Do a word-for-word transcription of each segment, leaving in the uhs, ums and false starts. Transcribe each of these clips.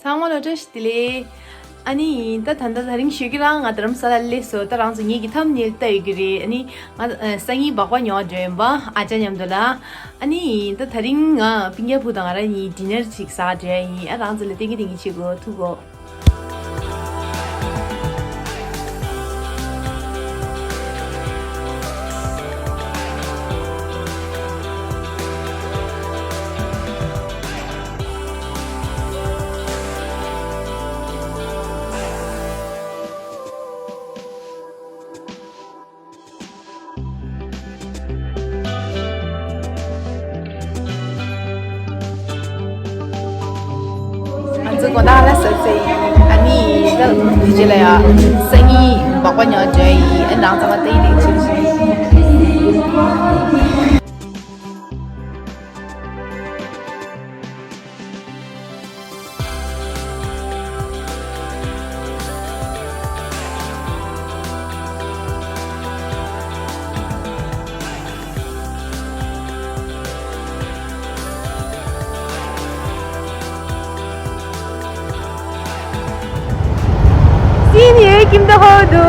ཚང་མ་ལ་བཀྲ་ཤིས་བདེ་ལེགས། ཨ་ནི་ད་ད་ལྟ་དེ་རིང་ཞོགས་ཀྱི་རང་ང་རྡ་རམ་ས་ལ་སླེབས་སོང་། ད་རང་ཚོ་ངེད་ཀྱི་ཐམ་ནེལ་ལྟ་ཡོད་ཀྱི་རེད། ཨ་ནི་ང་ཨ་སང་ཉིན་སྦག་སྦག་ཉོ་འགྲོ་ཡིན་པ་ཨ་ཅག་མཉམ་དུ་ལ། ཨ་ནི་ད་དེ་རིང་ང་སྤུན་ཀྱག་བུ་དང་ང་རང་གཉིས་ཌི་ནར་ཅིག་ཟ་འགྲོ་ཡ་ཡིན། ཨ་རང་ཚོ་ལ་སྟོན་གྱི་སྟོན་གྱི་བྱེད་དགོས་ཐུག་གོ། ང་ཚོ་དགོང་དག་ལ་ཟ་ཚེ་ཡིན། ཨ་ནི་ད་དེ་རྗེས་ལ་ཡ་སང་ཉིན་སྦག་སྦག་ཉོ་འགྲོ་ཡིན། ཨ་ནང་ཚང་མ་ཏེ་ཏེ་ཆིག་ཆིག་སི་ནི་ཡོད་ཀྱིན་ད་ཧོ་དུ།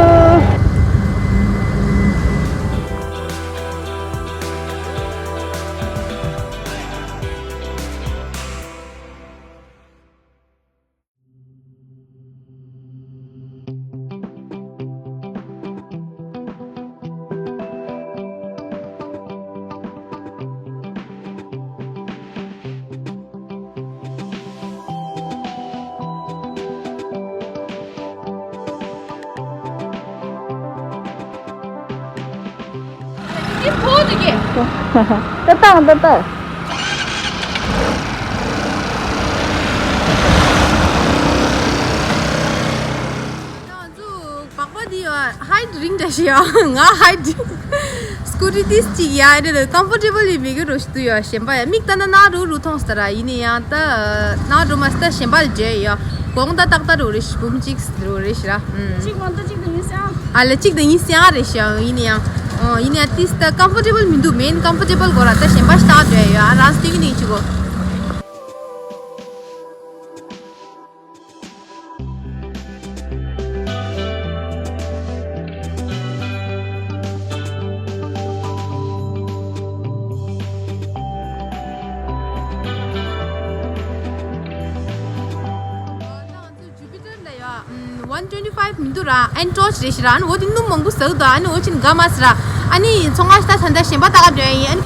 ད་ལྟ་ད་ལྟ། ང་ཚོ་སྦག་སྦག་འདི་ཡོད། ཧའིཊ་རིང་འདྲ་ཞིག་ཡོད། ང་ཧའིཊ་སྐུ་ཊི་ཏིས་གཅིག་ཡ་རེད། ཀམ་ཕོར་ཊེ་བལ་ཡིན་མི་གི་རོ་ཞིག་ཏུ་ཡོད། གཞན་པ་ཡ་མིག་ལྟ་ན་ནག་རུ་རུ་མཐོང་སྟེ་ར། ཡིན་ནའི་ཡང་ད་ནག་རུ་མ་སྟ་གཞན་པ་ལ་འདྲེ་ཡོད། གོང་ད་ཏག་ཏག་རུ་རེ་ཞིག་འབུམ་གཅིག་རུ་རེ་ཞིག་ར། ཨུམ། གཅིག་མ་གཏོགས་གཅིག་ཏུ་ཡིན་སང་། ཨ་ལ་གཅིག་ཏུ་ཡིན་སང་རེ་ཞིག་ཡིན་ནའི་ཡང་། ཨོ་ཡིན་ནའི་ཡང་ཏིས་ད་ཀམ་ཕོར་ཊེ་བལ་མི་འདུག་མེན་ཀམ་ཕོར་ཊེ་བལ་གོ་ར། ད་གཞན་པ་ཞིག་ཏག་འདྲེ་ཡོད། ཨ་རང་སྟོན་གི་ནི་གཅིག་གོ། Jupiter ལ་ཡ། ཨམ། one twenty five མི་འདུག་ར། ཨན་ཊོ་ཆི་རེད་ཤི་ར། ཨན་འོ་དེ་སྣུམ་མང་པོ་ཟག་འདུག་ཨ་ནི་འོ་ཅིན་དགའ་མ་སི་ར། ཨ་ནི་ཚོང་ཁང་ཤ་ད་ད་གཞན་པ་ལྟ་ག་འགྲོ་ཡ་ཡིན།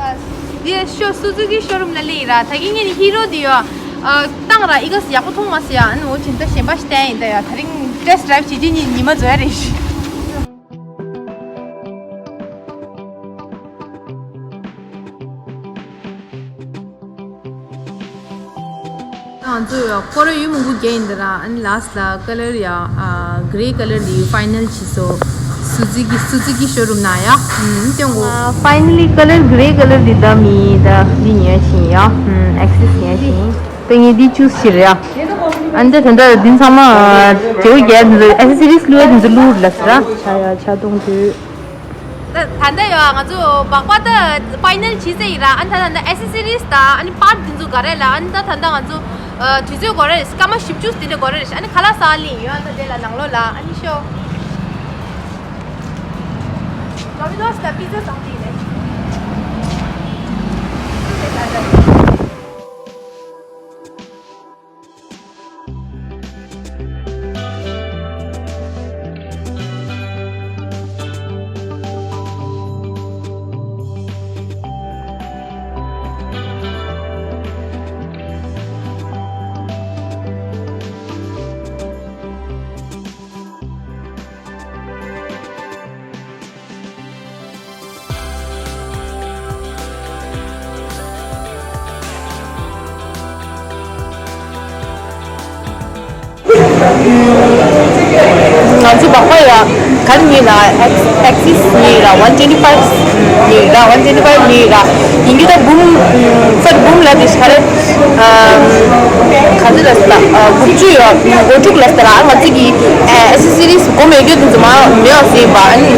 ཨ་ནི། འདི་ཤོ་སུ་ཛུ་ཀི་ཤོ་རུམ་ལ་སླེབས་ཡིན་ར། ད་གིན་ངས་ནི་ཧི་རོ་འདི་ཡོ། ཨ། བཏང་ར་ཨི་ག་སི་ཡག་པོ་མཐོང་མ་སི་ཡ། ཨ་ནི་འོ་ཅིན་ད་གཞན་པ་ཞིག་བསྟན་ཡིན་ད་ཡ། ད་རིང་ཊེ་སི་ཊི་ཌི་རའེ་བྷི་བྱེད་རྒྱུ་ཉིན་ཉི་མ་འཛོལ་ཡ་རེད་ཤི། ང་ཚོ་ཀོ་ར་ཡུལ་མང་པོ་རྒྱག་ཡིན་ད་ར། ཨ་ནི་ལ་སི་ལ་ཀ་ལར་ཡ། ཨ། གྷི་རེ་ཀ་ལར་འདི་ཕའི་ནལ་བྱས་སོ། སུ་ཛུ་ཀི་སུ་ཛུ་ཀི་ཤོ་རུམ་ན་ཡ། ཨུམ། སྟོན་གོ། ཨ། ཕའི་ནལ་ལི་ཀ་ལར་གྷི་རེ་ཀ་ལར་འདི་ད་མི་ད་འདི་ཉོས་ཤིང་ཡ། ཨུམ། ཨེག་སེ་སི་ཉོས་ཤིང་། ད་ངས་འདི་ཅུ་སི་བྱས་རེད་ཡ། ཨ་ནི་ད་ད་ལྟ་འདི་ཚང་མ་བྲེའུ་རྒྱལ་འདི་ཚོ་ཨེག་སེ་སི་རིས་བླུགས་ཡ་འདི་ཚོ་བླུགས་ལ་སི་ར། ཆ་ཡ་ཆ་གཏོང་དུས། ད་ད་ལྟ་ཡོ་ང་ཚོ་སྦག་སྦག་ད་ཕའི་ནལ་བྱས་ཚར་ཡིན་ར། ཨ་ནི་ད་ད་ལྟ་ཨེག་སེ་སི་རིས་ད་ཨ་ནི་པཱར་ཊི་འདི་ཚོ་ག་རེ་ལ། ཨ་ནི་ད་ད་ལྟ་ང་ཚོ་ཨ་དུས་ཚོད་འགོར་རེད། སྐར་མ་བཞི་བཅུ་དེ་འདྲ་འགོར་རེད། ཨ་ནི་ཁ་ལག་ཟ་ལིང་ཡོད། ཨ་ནི་ད་དེ་ལ་ནང་ལོགས་ལ་ཨ་ནི་ཤོ། ཌོ་མི་ནོ་སི་ད་པི་ཛ་ཟ་ལིང་རེད། ང་ཚོ་སྦག་སྦག་ཡ། གར་ཉོས་ལ་ཨེག་ཨེག་སིས་ཉོས་ལ་ཝན་ཊི་ཊི་ཕའིབ་ཉོས་ལ་ཝན་ཊི་ཊི་ཕའིབ་ཉོས་ལ་ཡིན་གྱི་ད་འབུམ་ཕར་འབུམ་ལ་དེ་ཤ་རེད། ག་ཚོད་ལ་ས་ད་དགུ་བཅུ་ཡོད་མགོ་དྲུག་ལ་ས་ད་ར་ང་ཚོ་གི་ཨེ་སི་སི་རིས་གོ་མེད་རྒྱུ་དེ་ཚོ་མ་མེད་ཟིན་པ་ཨ་ནི་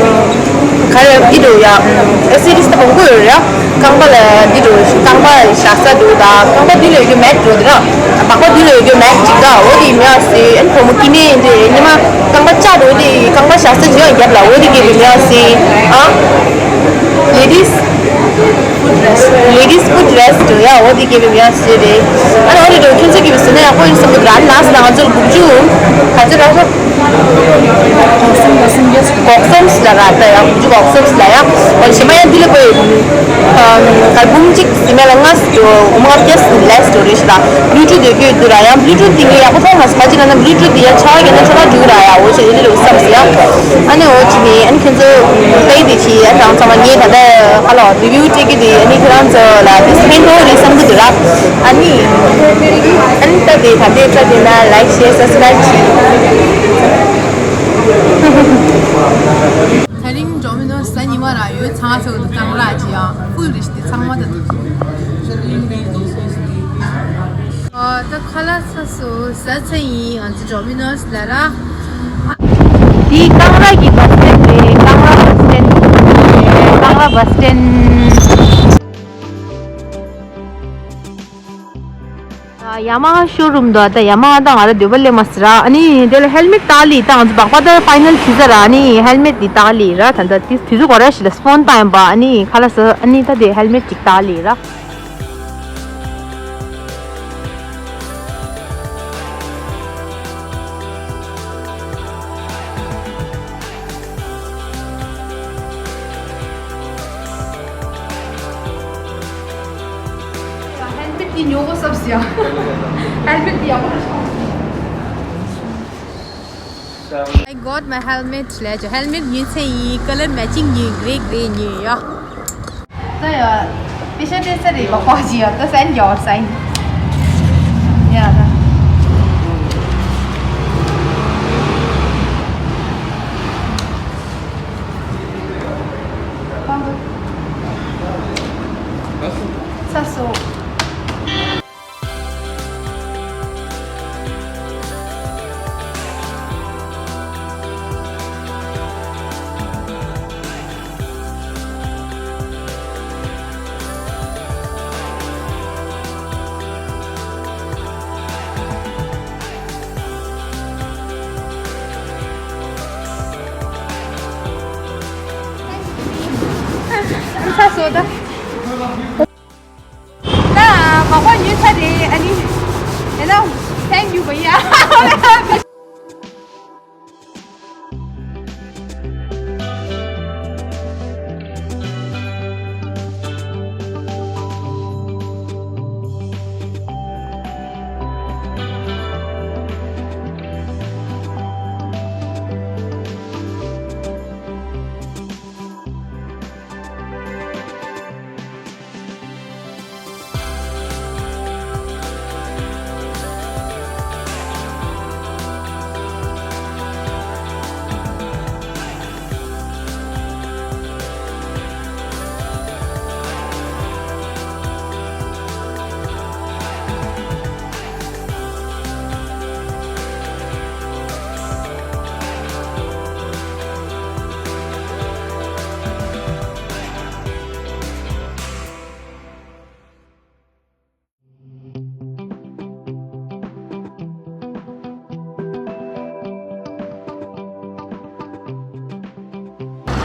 ག་རེ་འདི་འགྲོ་ཡ་ཨེ་སི་སི་རིས་ད་མང་པོ་ཡོད་ར། རྐང་པ་ལ་འདི་འགྲོ་རྐང་པ་བཞག་ས་འགྲོ་ད་རྐང་པ་འདི་ལ་ཡོད་རྒྱུ་མེད་འགྲོ་འདི་ར། སྦག་སྦག་འདི་ལ་ཡོད་རྒྱུ་མེད་ཅིག་ད་འོ་དེ་མེད་ཟིན་ཨ་ནི་བུ་མོ་ཀི་མེ་འདི་ཉི་མ་རྐང་པ་བཅག་འགྲོ་དེ་རྐང་པ་བཞག་ས་ཅིག་ཡང་རྒྱབ་ལ་འོ་དེ་གི་དེ་མེད་ཟིན་ཨ། Ladies, ladies foot rest ཡ་འོ་དེ་གི་དེ་མེད་ཟིན་རེད། ཨ་ནི་འོ་དེ་འགྲོ་ཁྱོད་ཚོ་གི་བཟོས་ན་ཡག་པོ་ཡིན་བསམ་གི་འདུག་ཨ་ནི་ལ་ས་ན་ང་ཚོར་དགུ་བཅུ་ག་ཚོད་རག་སོང་། གོག་སམ་ལ་ར་ད་ཡ་གོག་སམ་ལ་ཡ། ཨོ་ཞི་མ་ཡ་འདི་ལ་པོ་གར་འབུམ་གཅིག་ཟི་མེ་ལ་ལྔ་སུ་འོ་མ་བརྒྱ་སུ་ལས་སུ་རེ་ཞིག་ལ་Bluetooth ཡོད་རྒྱུ་འདུག་ར་ཡང་Bluetooth དེ་ངས་ཡག་པོ་མཐོང་མ་སོང་ཁ་ཅིག་ལ་ན་Bluetooth དེ་ཡ་ཆ་བ་ག་ན་ཆ་བ་འཇུག་ར་ཡ་འོ་ཞེ་འདི་ལ་བསམ་སི་ཡ། ཨ་ནི་འོ་ཅི་ནི་ཨ་ནི་ཁྱེད་ཚོ་ལྟ་ཡི་དེ་ཆི་ཨ་ནི་རང་ཚང་མ་ངས་ད་ལྟ་ཧ་ལོ་review སྤྲད་ཀྱི་དེ་ཨ་ནི་ཁྱེད་རང་ཚོ་ལ་དེ་ཕན་ཐོགས་རེད་བསམ་གི་འདུག་ར། ཨ་ནི་ཨ་ནི་ད་དེ་ད་ལྟའི་ཚ་དེ་ན་like share subscribe བྱེད། དེ་རིང་འགྲོ་མི་ནོ་ས་ཉི་མ་ར་ཡོད་ཚང་ཚོ་གཙང་ར་ཅི་ཡང་full རེད་དེ་ཚང་མ་ད་དུ། ཨ་ད་ཁ་ལག་ཚ་སོ་ཟ་ཚ་ཡིན་ང་ཚོ་འགྲོ་མི་ནོ་ལ་ར། དེ་གཙང་ར་གི་བ་སི་ཊེན་རེད། གཙང་ར་བ་སི་ཊེན་རེད། གཙང་ར་བ་སི་ཊེན། ཡ་མ་ཧ་ཤོ་རུམ་དུ་ད་ཡ་མ་ཧ་ད་ང་ར་འདོད་པ་ལས་མ་སི་ར། ཨ་ནི་དེ་ལ་ཧེལ་མེད་ཏག་ལི་ད་ང་ཚོ་སྦག་པ་ད་ཕའི་ནལ་བྱི་ཟ་ར། ཨ་ནི་ཧེལ་མེད་དེ་ཏག་ལི་ར། ད་ད་དེ་དུས་ཚོད་གོ་ར་ཞིག་ལ་སྤོན་ཏང་ཡིན་པ། ཨ་ནི་ཁ་ལག་ཟ། ཨ་ནི་ད་དེ་ཧེལ་མེད་ཅིག་ཏག་ལི་ར། ཧེལ་མེད་དེ་ཉོ་གོ་སབ་སི་ཡ། ཧེལ་མེད་དེ་ཡག་པོ་རེད། I got my helmet ལས་ཀྱི་ཧེལ་མེད་ཉོས་ཚེ་ཡིན་color matching ཉོས་grey grey ཉོས་ཡ། ད་ཡ། པེ་ཤ་སྤྲད་ས་རེད་པ་ཁོག་ཅི་ཡ་ད་སན་རྒྱ་བར་སན། ཡ་ད། ཚ་སོ། ཚ་སོ་ད། ད་མ་ཁོ་ཉོས་ཚར་རེད། ཨ་ནི། ཨེ་ན། Thank you བ་ཡ།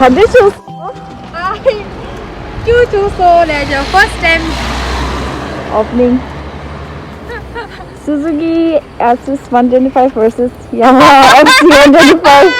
ག་འདྲ་བྱུང་སོང་། ཨ་ཧེ། སྐྱིད་བྱུང་སོང་ལས་ཀྱང་first time opening Suzuki S S one twenty-five versus Yamaha F C one twenty-five.